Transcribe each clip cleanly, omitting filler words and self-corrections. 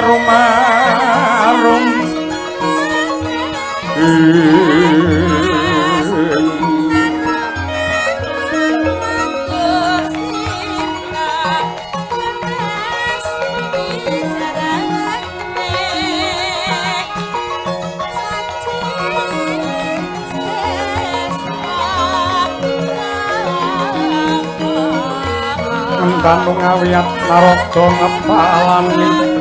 arum-arum. Danu ngawiyat narada ngepalani.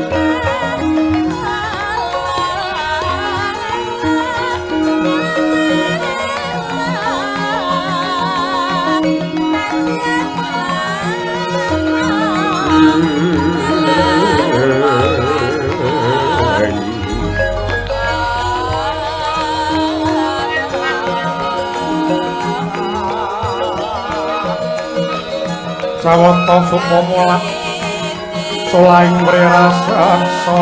Sawata sukma mulak solaing mrirasaksa.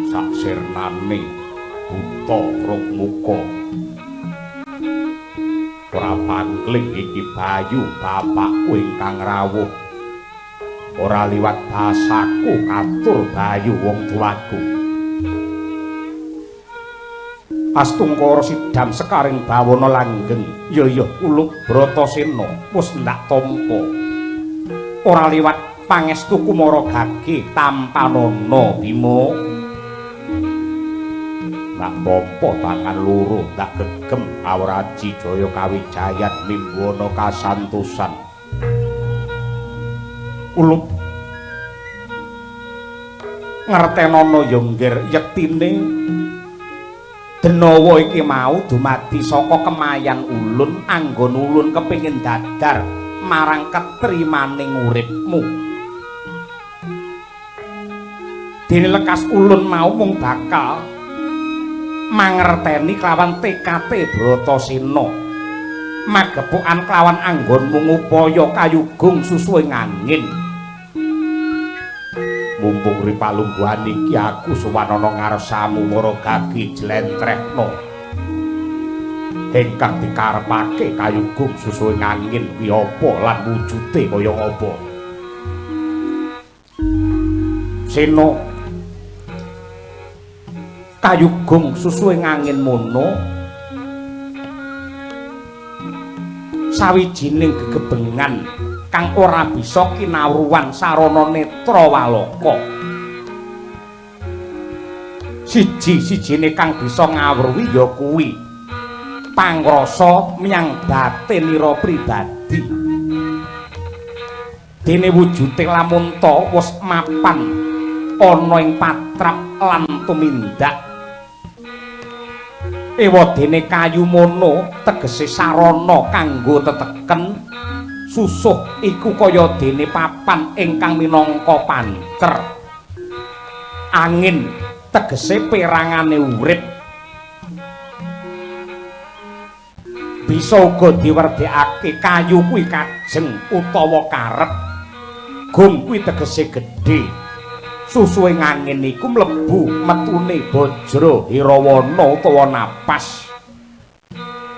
Saksirnane buta Rukmuka ora pangling iki Bayu bapakku ingkang rawuh, ora liwat basaku katur Bayu wong tuaku. Astungkara sidam sekaring bawana langgeng, ya ya kulup Bratasena wis ndak tampa. Ora liwat pangestu Kumara Gage tampanana Bima. Ndak tampa tangan loro ndak gegem awraji jaya kawijayan mimbono kasantosan. Kulup ngertenono ya nggir yektine Denawa iki mau dumadi saka kemayan ulun anggon ulun kepingin dadar marang ketrimaning uripmu. Dene lekas ulun mau mung bakal mangerteni kelawan tekate Bratasena. Magepokan kelawan anggonmu ngupaya kayugung susuhing angin. Mumpung ripalungguhan iki aku sowan ana ngarsamu Mara Gage jlentrehno. Ingkang dikarepake kayugung susuhing angin kuwi apa lan wujude kaya apa? Sena, kayugung susuhing angin mono sawijining gegebengan kang ora bisa kinawruhan sarana netra walaka. Siji-sijine kang bisa ngawruhi ya kuwi pangrasa menyang batinira pribadi. Dene wujute lamun ta wis mapan ana ing patrap lan tumindak. Ewadene kayu mono tegese sarana kanggo teteken. Susuh iku kaya dene papan ingkang minangka pancer. Angin tegese perangane urip. Bisa uga diwerdekake kayu kuwi kajeng utawa karep. Gung kuwi tegese gedhe. Susuhing angin iku mlebu metune bajra hirawana utawa napas.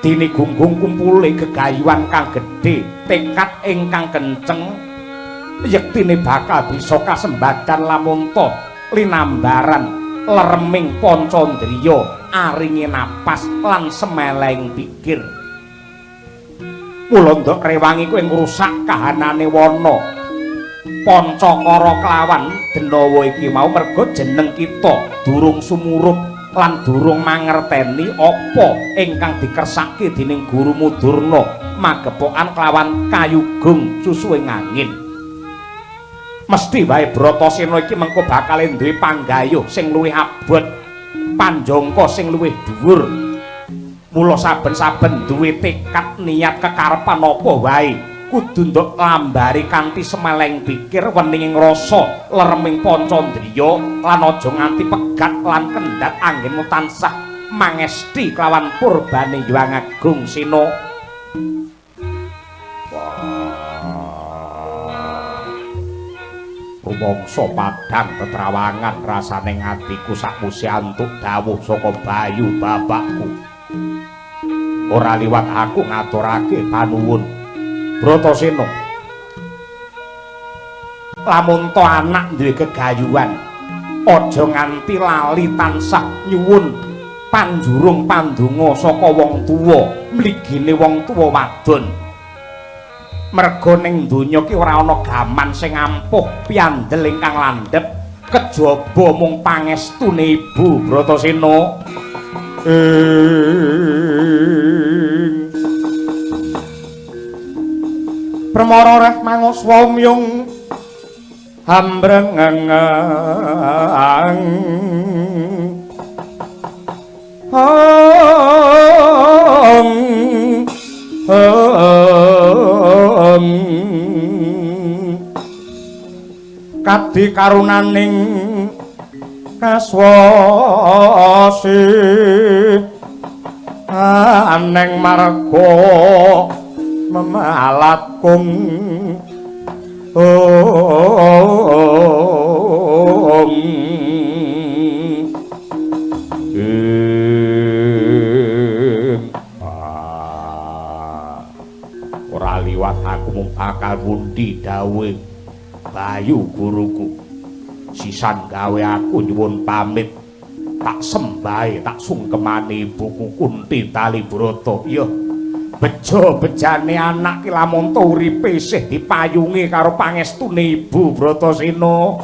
Dene gunggung kumpule gegayuhan kang gedhe, tekad ingkang kenceng, yektine bakal bisa kasembadan lamun ta linambaran lereming pancandriya, aringe napas lan semeleng pikir. Mula ndok rewangi kowe ngrusak kahanane wana. Pancakara kelawan Denawa iki mau merga jeneng kita durung sumurup lan durung mangerteni apa ingkang dikersake dening Gurumu Durna magepokan kelawan kayugung susuhing angin. Mesti wae Bratasena iki mengko bakal duwe panggayuh sing luwih abot, panjangka sing luwih dhuwur. Mula saben-saben duwe tekad niat kekarepan apa wae kudu ndok lambari kanthi semeleng pikir, wening rasa, lereming pancandriya lan aja nganti pegat lan kendhat anggenmu tansah mangesti kelawan purbane Hyang Agung Sena. Rumangsa padhang tetrawangan rasane atiku sakwise antuk dawuh saka Bayu bapakku. Ora liwat aku ngaturake panuwun Bratasena. Lamun to anak duwe gegayuhan, aja nganti lali tansah nyuwun panjurung pandonga saka wong tuwa, mligine wong tuwa wadon. Merga ning donya ki ora ana gaman sing ampuh piandel ingkang landhep kejaba mung pangestune Ibu Bratasena. Permara reh manguswa umyung hambrengeng kadi karunaning kaswasi aneng marga memalat kung ora liwat aku mung bakal mundi dawuhe Bayu guruku. Sisan gawe aku nyuwun pamit, tak sembahe tak sungkemane ibuku Kunti Talibrata. Iya, bejo-bejane anak ki lamun to uripe isih dipayungi karo pangestune Ibu Bratasena.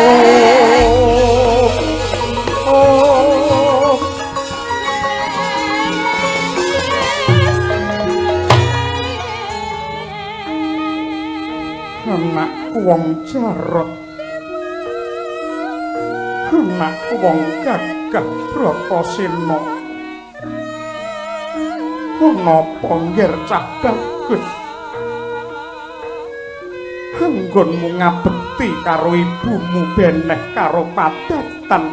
Oh, oh. Anakku wong Jarot, anakku wong gagah Bratasena, napa ngger cah bagus anggonmu ngabekti karo ibumu beneh karo padatan?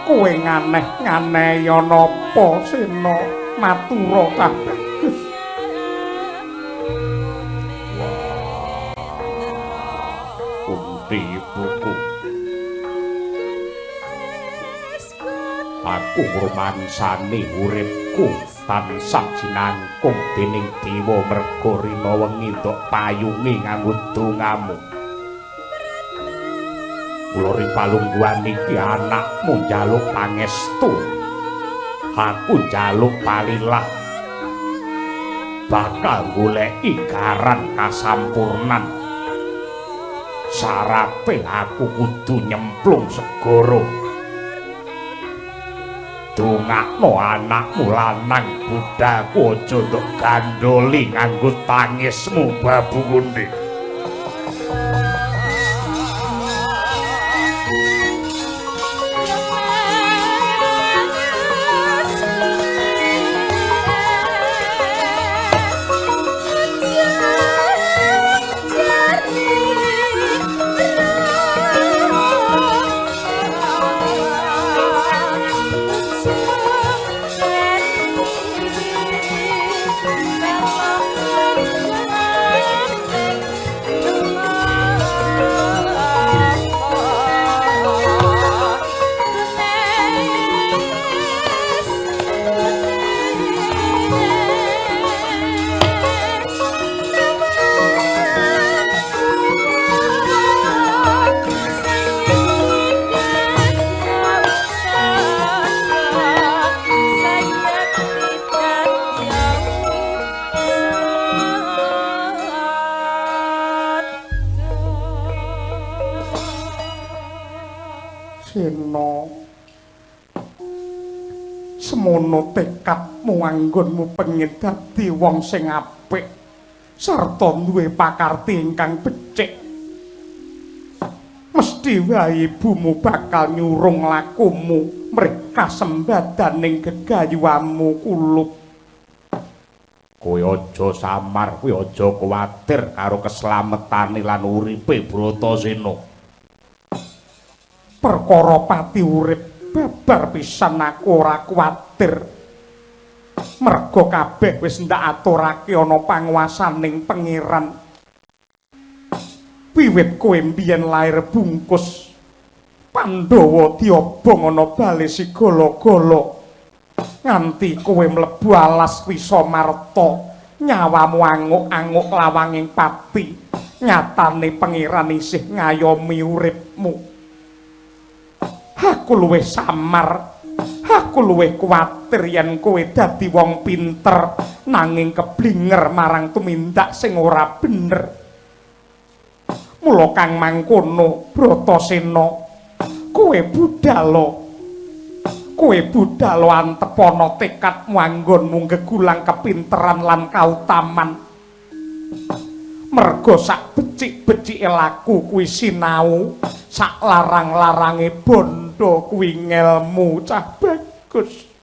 Kowe nganeh-nganehi napa Sena? Matura cah bagus. Kunti ibuku, aku ngrumangsani uripku tansah jinangkung dening dewa merga rina wengi ndok payungi nganggo dongamu. Kula ring palungguhan iki anakmu njaluk pangestu, aku njaluk palilah bakal goleki garan kasampurnan. Syarate aku kudu nyemplung segara. Dongakno anakmu lanang budhaku aja ndok gandoli nganggo tangismu Babu Kunti. Sena, semono tekadmu anggonmu pengin dadi wong sing apik sarta duwe pakarti ingkang becik, mesti wae ibumu bakal nyurung lakumu mrih kasembadaning gegayuhamu kulup. Kowe aja samar, kowe aja kuwatir karo keslametane lan uripe Bratasena. Perkara pati urip babar pisan aku ora kuwatir, merga kabeh wis ndak aturake ana panguwasaning Pangeran. Wiwit kowe mbiyen lair bungkus Pandhawa diobong ana bale Sigala-gala, nganti kowe mlebu alas Wisamarta, nyawamu anguk-anguk lawanging pati, nyatane Pangeran isih ngayomi uripmu. Aku luwih samar, aku luwih kuwatir yen kowe dadi wong pinter nanging keblinger marang tumindak sing ora bener. Mula kang mangkono Bratasena, kowe budhalo. Kowe budhalo antepana tekadmu anggonmu gegulang kepinteran lan kautaman. Merga sak becik-becike laku kuwi sinau, sak larang-larange bondo kuwi ngelmu cah bagus.